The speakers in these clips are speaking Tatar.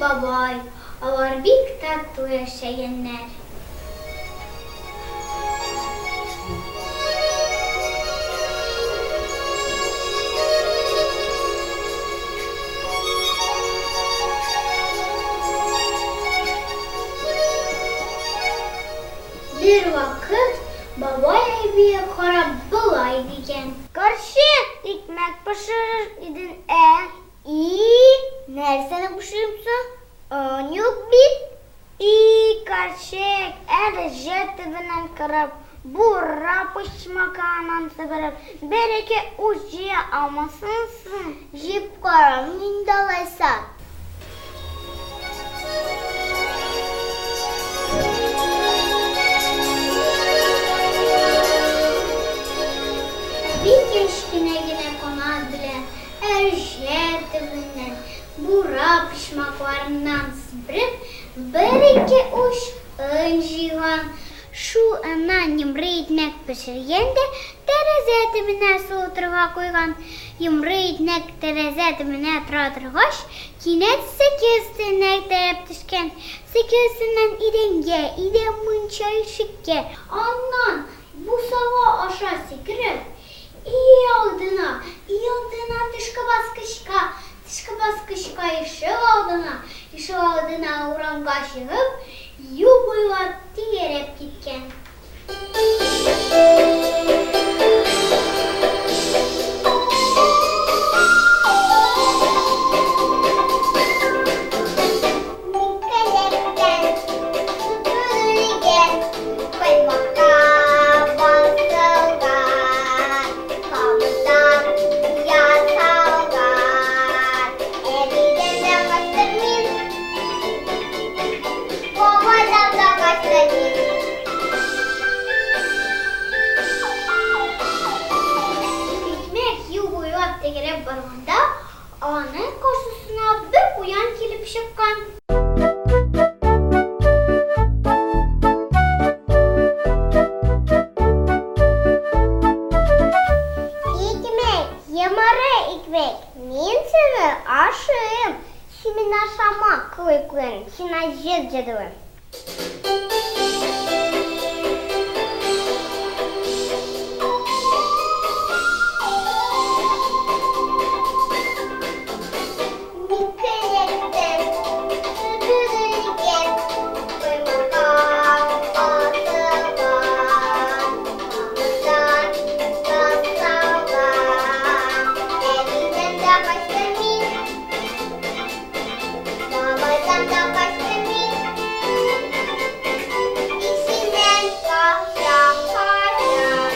бабай. Алар бик тату яшәгәннәр. Бервакыт бабай әбигә карап болай дигән. Карчык, икмәк пешерер идең, ә? И, нәрсәне пешерим соң? Он юк бит. И, карчык, әрҗә төбеннән кереп, бура почмагыннан себереп, бер-ике уч җыя алмассың соң? Җыеп карыйм инде алайса. Әби кечкенә генә канат белән әрҗә төбеннән, бура почмакларыннан себереп, бер-ике уч он җыйган. Шул оннан йомры икмәк пешергән дә тәрәзә төбенә суытырга куйган. Йомры икмәк тәрәзә төбенә тора торгач, кинәт сәке өстенә тәгәрәп төшкән. Сәке өстеннән идәнгә, идән мунча ишеккә, аннан бусага аша сикереп, Өйалдына, өйалдына тышкы баскычка, тышкы баскычка ишегалдына, ишегалдына урамга чыгып, юл буйлап тәгәрәп киткән. Күкәләктән сүтелгән каймакка басылган, камырдан ясалган. Әбидән дә качтым мин, бабайдан да качтым мин. Икмәк юл буйлап тәгәрәп барганда, Аның каршысына бер куян килеп чыккан. Икмәк, йомры икмәк, мин сине ашыйм. Син мине ашама, кылый куян, сиңа җир җырлыйм. Микелектән сүтелгән коймакка басылган, камырдан ясалган. Әбидән дә качтым мин. Бабайдан да качтым мин. Тик синнән качам, качам.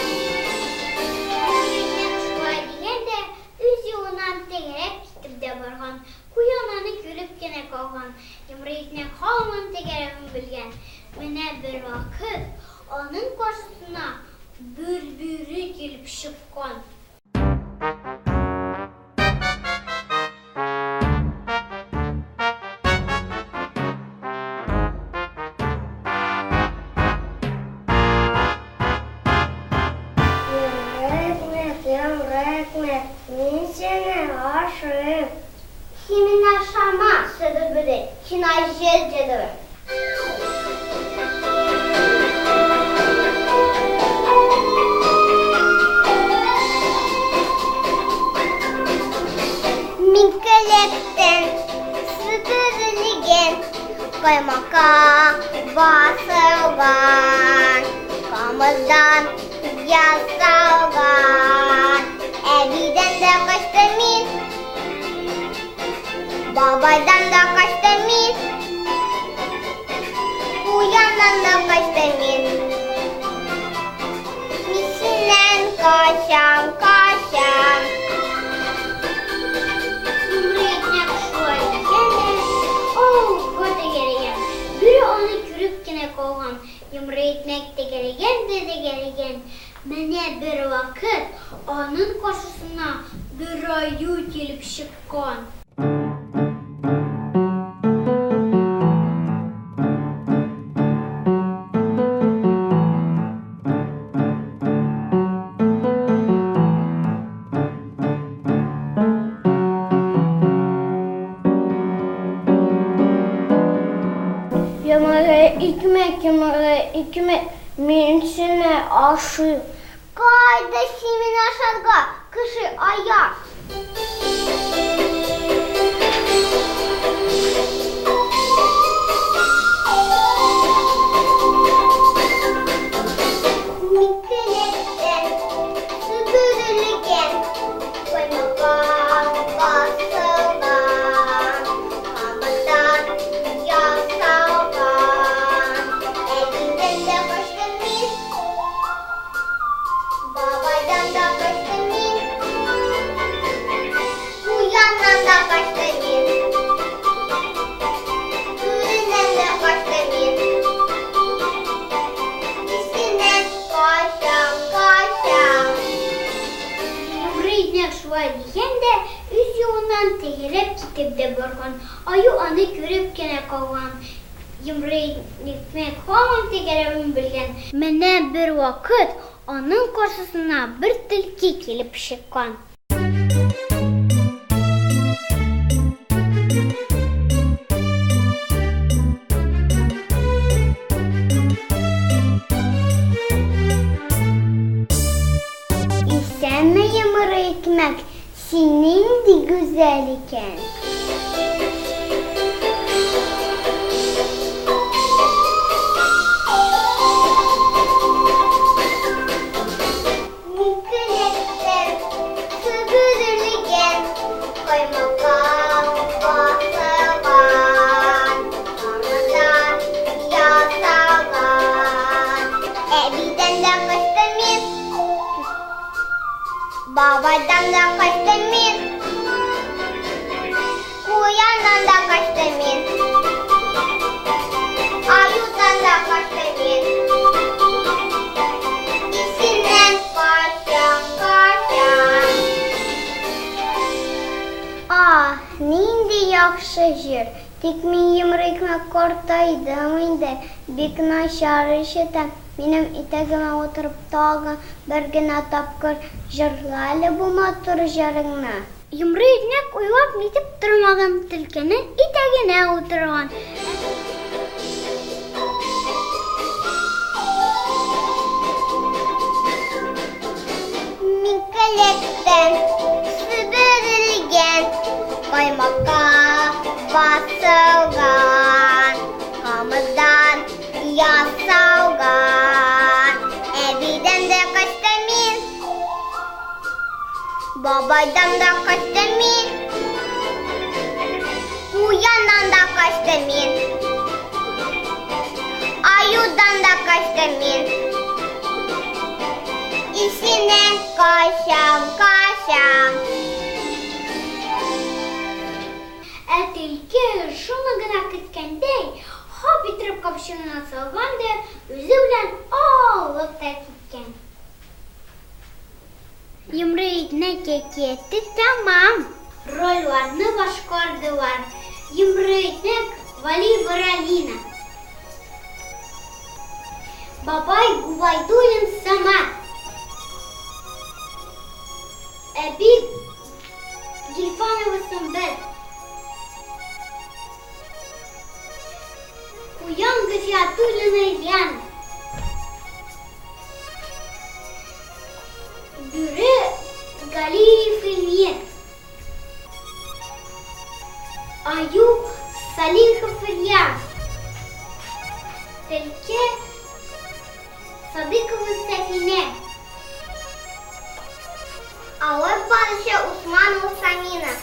Егетнең шулай дигән дә, үз юлыннан тәгәрәп китеп дә барган. Куян аны күреп кенә калган. Йомры итнең һаман тәгәрәвен белгән. Менә бервакыт аның каршысына бер бүре килеп чыккан. Йомры икмәк, йомры икмәк, мин сине ашыйм. Син мине ашама, сыдыр бүре, сиңа җир җырлыйм. Мин келәттән себерелгән каймакка басылган, камырдан ясалган. Әбидән дә качтым мин, бабайдан да качтым мин. Куяннан да качтым мин. Мин синнән качам, качам. Йомры икмәк шулай дигән дә, авылга тәгәрәгән. Бүре аны күреп кенә калган. Йомры икмәк тәгәрәгән дә тәгәрәгән. Менә бервакыт аның каршысына бер аю килеп чыккан. икмәк, мин сине ашыйм. Кайда син мине ашарга, кеше аяк? Мин келәттән себерелгән каймакка басылган, камырдан ясалган. Әбидән дә качтым мин, бабайдан да качтым мин, куяннан да качтым мин, бүреннән дә качтым мин. Исеннән качам, качам. Йомры икмәк шулай дигән дә, үз юлыннан тәгәрәп китеп тә барган. Аю аны күреп кенә калган. Йомры икмәк һаман тәгәрәвен белгән. Менә бервакыт аның каршысына бер төлке килеп чыккан. Исәнме, йомры икмәк, син нинди гүзәл икән! Мин келәттән себерелгән каймакка басылган, камырдан ясалган. Әбидән дә качтым мин, бабайдан да качтым мин, куяннан да качтым мин, аюдан да качтым мин. Исеннән качам, качам. Аһ, нинди яхшы җыр! Тик мин йомры икмәк картайдым инде, бик начар ишетәм. Минем итәгемә утырып тагын бер генә тапкыр җырла әле бу матур җырыңны. Йомры икмәк уйлап нитеп тормаган, төлкенең итәгенә утырган. Мин келәттән себерелгән каймакка басылган, камырдан ясалган. Әбидән дә качтым мин, бабайдан да качтым мин, куяннан да качтым мин, аюдан да качтым мин. Исеннән качам, качам. Ә төлке шуны гына көткәндәй, һап иттереп капчыгына салган да үзе белән алып та киткән. Йомры икмәк әкияте тәмам. Рольләрне башкардылар, Йомры икмәк, Вәлиева Ралина. Бабай, Губайдуллин Самат. Әби, Гильфанова Сөмбел. Куян, Гафиатуллина Яна. Бүре, Галиев Эльмир. Аю, Салихов Ильяс. Төлке, Садыкова Сәфинә. Алып баручы Усманова Самина.